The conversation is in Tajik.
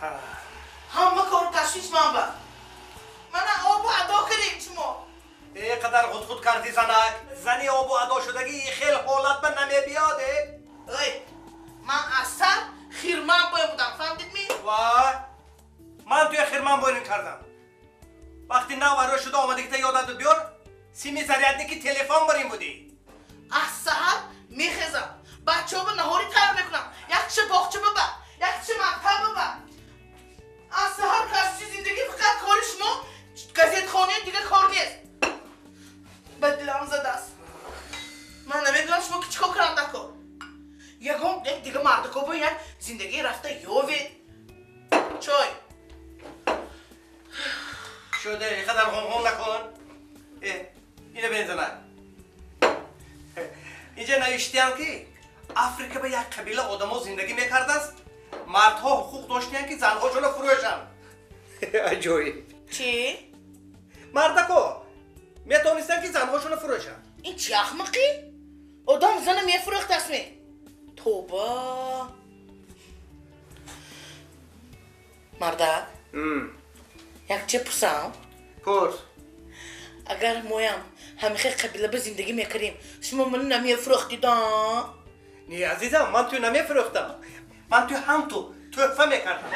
Ҳама кору ташвиш ман ба. Мана обу адо кардем шумо. Э қадар худ кардӣ занак. Зани обу адо шудагӣ хел ҳолат ба намебиёд. Ой, ман аз сар хирман боя будам, фаҳмдид ми? Вай, ман туя хирман бойрин кардам. Вақти нав арӯ шуда омадагита ёдат биёр, сими зарядники телефон барин будӣ. Аз саҳар мехезам, бачаҳо ба наҳорӣ тайёр мекунам, якча боғча баба, якча мактаб баба. Аз саҳар касби зиндагӣ фақат кори шумо газетхонаи дига кор нест. Ба дилам задааст. Ман намедонам шумо ки чӣ кор кунам дар кор. Ягон як дига мардако бо як зиндагӣ рафта ёвед. Чой. Шуде, ин қадар ғонғон накун. Э, ина бин занак. Инҷа навиштиям ки Африка ба як қабила одамо зиндагӣ мекардааст. Мардҳо ҳуқуқ доштиянд ки занҳошонро фурӯшанд. Аҷоиб. Чӣ? Мардако метавонистанд ки занҳошонро фурӯшанд. Ин чӣ ахмақӣ? Одам зана мефурӯхтаст ме? Тоба. Мардак, як чӣ пурсам? Пурс. Агар моям ҳамихел қабила ба зиндагӣ мекардем, шумо мана намефурӯхтида? Не, азизам, ман ту намефурӯхтам. Ман ту ҳам ту тӯҳфа мекардам.